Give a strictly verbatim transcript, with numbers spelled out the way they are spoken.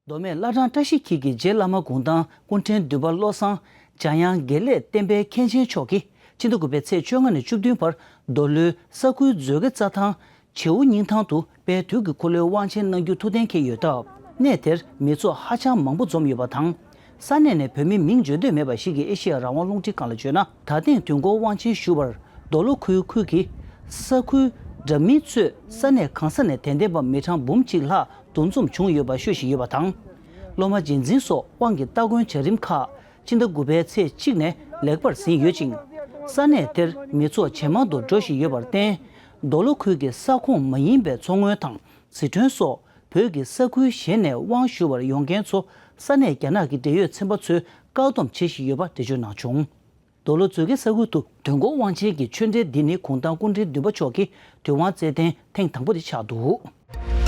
མདོ་སྨད་བླ་བྲང་བཀྲ་ཤིས་འཁྱིལ་གྱི་རྗེ་བླ་མ་གུང་ཐང་སྐུ་ཕྲེང་བདུན་པ་བློ་བཟང་འཇམ་དབྱངས་དགེ་ལེགས་བསྟན་པའི་མཁན་ཆེན་མཆོག་གིས་ཕྱི་ཟླ་དགུ་པའི་ཚེས་བཅོ་ལྔ་ནས་བཅུ་བདུན་བར་མདོ་ལྷོའི་ས་ཁུལ་མཛོད་དགེ་རྩྭ་ཐང་བྱེའུ་སྙིང་ཐང་དུ་དཔལ་དུས་ཀྱི་འཁོར་ལོའི་དབང་ཆེན་གནང་རྒྱུ་ཐུགས་གཏན་འཁེལ་ཡོད་སྟབས། གནས་དེར་མི་ཚོགས་ཧ་ཅང་མང་པོ་འཛོམས་ཡོད་པ་དང་། ས་གནས་ནས་བོད་མི་མིང་བརྗོད་འདོད་མེད་པ་ཞིག་གིས་ཨེ་ཤེ་ཡ་རང་དབང་རླུང་འཕྲིན་ཁང་ལ་བརྗོད་ན། ད་ཐེངས་དུས་འཁོར་དབང་ཆེན་ཞུ་བར་མདོ་ལྷོ་ཁུལ་ཁུལ་གྱི་ས་ཁུལ་འདྲ་མིན་ཚོའི་ས་གནས་གང་ས་ནས་དད་ལྡན་པ་མི་གྲངས་འབུམ་གཅིག་ལྷག་འདུ་འཛོམས་བྱུང་ཡོད་པ་ཤོད་བཞིན་ཡོད་པ་དང་། སློབ་མ་རྗེས་འཛིན་སོགས་དབང་གི་སྟ་གོན་བྱ་རིམ་ཁག་ཕྱི་ཟླ་དགུ་པའི་ཚེས་གཅིག་ནས་ལེགས་པར་ཟིན་ཡོད་ཅིང་། ས་གནས་དེར་མི་ཚོགས་ཇེ་མང་དུ་འགྲོ་བཞིན་ཡོད་པར་བརྟེན། མདོ་ལྷོ་ཁུལ་གྱི་ས་ཁོངས་མ་ཡིན་པའི་མཚོ་སྔོན་དང་ཟི་ཁྲོན་སོགས་བོད་ཀྱི་ས་ཁུལ་གཞན་ནས་དབང་ཞུ་བར་ཡོང་མཁན་ཚོ་ས་གནས་རྒྱ་ནག་གི་འབྲེལ་ཡོད་ཚན་པ་ཚོས་བཀག་སྡོམ་བྱེད་བཞིན་ཡོད་པ་འགྲེལ་བརྗོད་གནང་བྱུང་། མདོ་ལྷོ་མཛོད་དགེ་ས་ཁུལ་དུ་དུས་འཁོར་དབང་ཆེན་གྱི་ཆོས་འབྲེལ་འདི་ནི་གུང་ཐང་སྐུ་ཕྲེང་བདུན་པ་མཆོག་གི་དུས་དབང་སྩལ་ཐེངས་ཐེངས་དང་པོ་དེ་ཆགས་འདུག།